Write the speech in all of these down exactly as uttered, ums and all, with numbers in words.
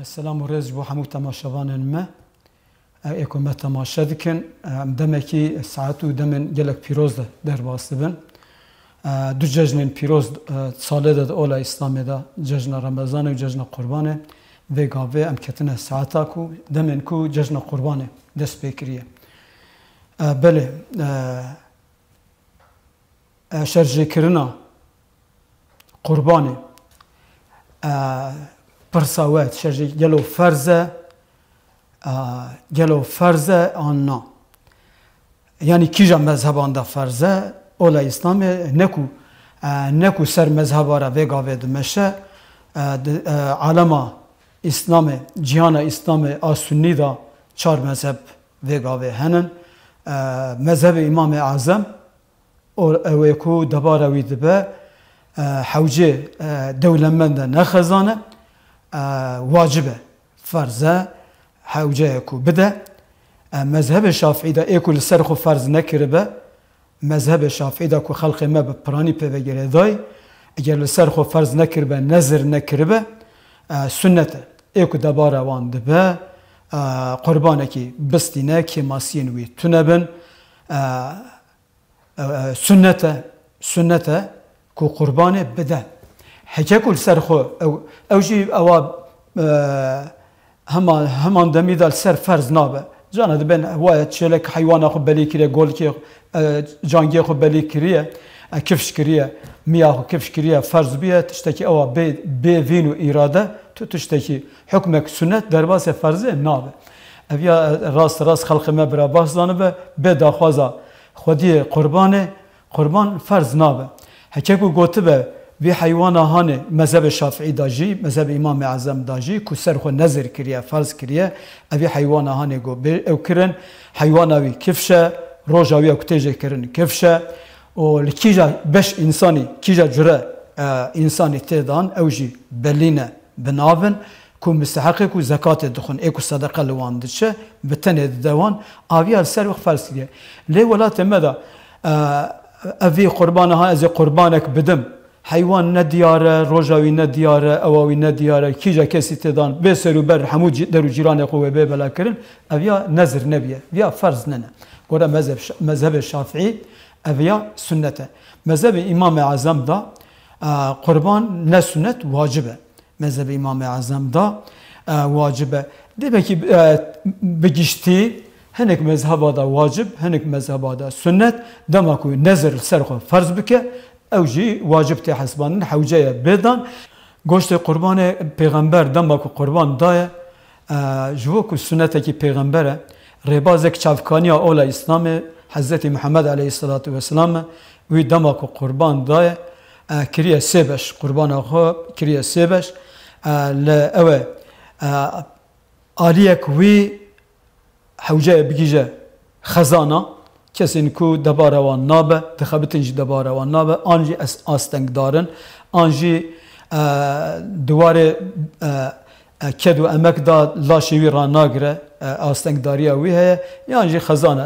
Selam û rêz ji bo hemû temaşevanên me. Ê ku me temaşe dikin, em demekî saet û demên gelek pîroz de derbas dibin. Du cejnên pîroz salê de di ola Îslamê de, cejna Remezanê û cejna Qurbanê. Vê gavê em ketine saeta ku demên ku cejna Qurbanê dest pê kiriye. Belê, e, şerjêkirina Qurbanê, e, pirsa we şerjê gelo ferz e, e, gelo ferz e an na? Yanî kîja mezheban de ferz e? Ola Îslamê ne ku, e, ne ku ser mezheba re vê gavê dimeşe, e, di, e, alema Îslamê, cîhana Îslamê a Sunnî de çar mezheb vê gavê henin. E, mezhebê Îmamê Ezem, o, ew ê ku debara wî dibe, e, hewcê, e, dewlemend e, ne xezan e, e, wacib e, ferz e, hewceyê ku bide. E, mezhebê Şafîî de ê ku li ser xwe ferz nekiribe, mezhebê Şafîî de ku xelqê me bi piranî pê ve girêdayî, eger li ser xwe ferz nekiribe, nezir nekiribe, e, sunnet e. Ê ku debara wan dibe, e, qurbanekî bistîne, kêmasiyên wî tune bin, e, e, e, sunnet e, sunnet e ku qurbanê bide. Heke ku li ser xwe, ew, ew jî ewa, e, hema, heman demî de li ser ferz nabe. Cana dibên waye çêlek heywana xwe belî kiriye, golkê, e, cangê xwe belî kiriye, e, kifş kiriye, miya xwe kifş kiriye, ferz bûye, tiştekî ewa bê, bê vîn û îrade, tu tiştekî hukmek sunnet derbasê ferzê nabe. Ev ya, e, rast rast xelqê me bira baş zanibe, bê daxwaza xwediyê qurbanê, qurban ferz nabe. Heke ku gotibe, vî heywana hanê mezhebê Şafîî da jî, mezhebê Îmamê Ezem da jî, ku ser xwe nezir kiriye, ferz kiriye, evî heywana hanê go bê ew kirin, heywana wî kifş e, roja wî ew ku tê jê kirin kifş e, û li kîja beş însanî, kîja cure, e, însanî tê dan, ew jî belî ne, bi nav in, ku misteheqê ku zekatê dixwin, ê ku sedeqe li wan diçe, bi tenê dide wan, aviya li ser wî ferz kiriye. Lê welatê me de, e, ev vî qurbana ha, ez ê qurbanek bidim. Heywan ne diyar e, roja wî ne diyar e, ewa wî ne diyar e, kîja kesî tê dan, bê ser û ber hemû cî-, der û cîranê xwe wê bê belakirin, ev ya nezir nebiye, viya ferz nene. Gora mezheb-, mezhebê Şafîî, ev ya sunnet e. Mezhebê Îmamê Ezem da, e, qurban ne sunnet, wacib e. Mezhebê Îmamê Ezem da, e, wacib e. Demek ki, e, bi giştî hinek mezheba da wacib, hinek mezheba da sunnet, dema ku nezir li ser xwe ferz bike, ew jî wacib tê hesbandin, hewce ye bê dan. Goştê qurbanê pêxember dema ku qurban daye, e, ji bo ku sunnetekî pêxember e, rêbazek çavkaniya ola Îslamê Hezretî Muhammed aleyhisselatu vesselam e, wî dema ku qurban daye, e, kiriye sê beş, qurbana xwe kiriye sê beş, e, li ew e, e, aliyek wî hewceye bigîje xezana, kesên ku debara wan nabe, dixebitin jî debara wan nabe, an jî es-, astengdar in, an jî, e, di warê, e, e, ked û emek da laşê wî ranagire, e, astengdariya wî heye, yan jî xezan e,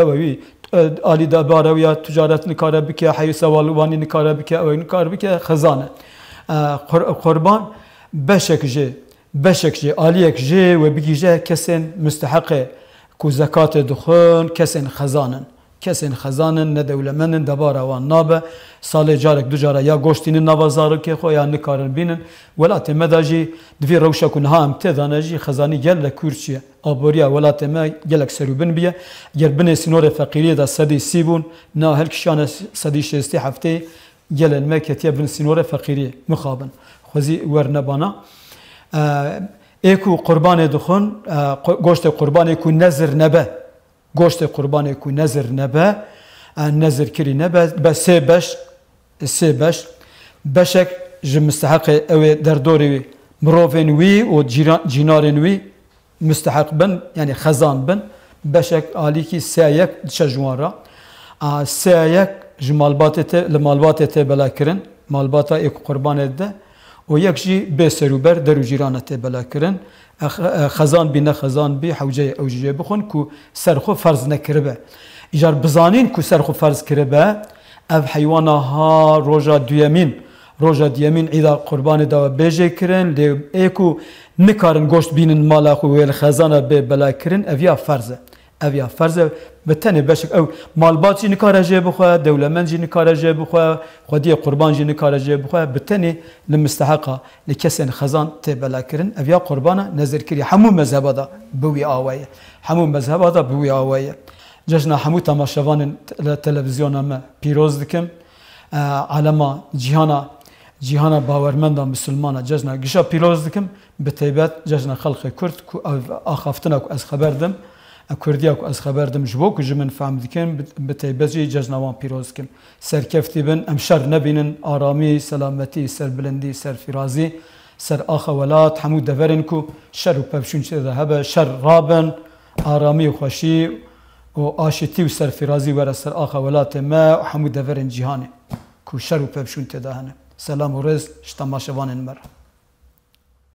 ew e wî, e, alî debara wî ya ticaret nikare bike, heyî sewa li wanî nikare bike, ew ê nikare bike, xezan e. E, qur-, qurban beşek jê, beşek jê, aliyek jê wê bigîje kesên musteheqê ku zekatê dixwin, kesên xezan in. Kesên xezan in, ne dewlemend in, debara wan nabe. Salê carek du cara ya goşt tînin nava zarokê xwe ya nikarin bînin. Welatê me de jî di vî rewşa ku niha em tê de ne jî xezanî gelek kûr çûye. Aboriya welatê me gelek serûbin bûye. Ger binê sînorê feqîriyê de sedî sî bûn, niha hilkişiyane sedî şêstî heftê, gelên me ketiye bin sînorê feqîriyê. Mixabin. Xwezî werne bana. E, ê ku qurbanê dixwin, e, qu-, goştê qurbanê ku nezir nebe, goştê qurbanê ku nezir nebe, e, nezir kirî nebe, be sê beş, sê beş, beşek ji misteheqê ew ê derdorê wî, mirovên wî û cîra-, cînarên wî misteheq bin, yanî xezan bin, beşek alîkî sê yek diçe ji wan re. A, sê yek ji malbatê tê, li malbatê tê belakirin, malbata ê ku qurbanê dide, û yek jî bê serûber der û cîrana tê belakirin. E, xe-, e, xezan bî, ne xezan bî, hewceyê ew jî jê bixwin ku ser xwe ferz nekiribe. Îcar bizanîn ku ser xwe ferz kiribe, ev heywana ha roja duyemîn, Roja diyemîn îda qurbanê da bê jê kirin, lê ê ku nikarin goşt bînin mala xwe wê li xezana bê bela kirin, ev ya ferz e. Ev ya ferz e, bi tenê beşek ew malbat jî nikare jê bixwe, dewlemend jî nikare jê bixwe, xwediyê qurban jî nikare jê bixwe, bi tenê li misteheqa, li kesên xezan tê bela kirin. Ev ya qurbana nezirkirî hemû mezheba da bi wî awe ye. Hemû mezheba da bi wî awe ye. Cejna hemû temaşevanên te-, televizyona me pîroz dikim. E, alema cîhana, cîhana bawermenda misilmana cejna gişa pîroz dikim. Bi taybet cejna xelqê Kurd ku ev axaftina ku ez xeber dim, e, Kurdiya ku ez xeber dim, ji bo ku ji min fehm dikin, bi, bi taybet jî cejna wan pîroz dikim. Serkeftî bin, em şer nebînin, aramî, selametî, serbilindî, serfîrazî, ser axa welat, hemû deverên ku şer û pevşûn tê de hebe, şer rabin, aramî û xweşî û aşitî û serfîrazî were ser axa welatê me û hemû deverên cîhanê ku şer û pevşûn tê de hene. Selam û rêz ji temaşevanên me re.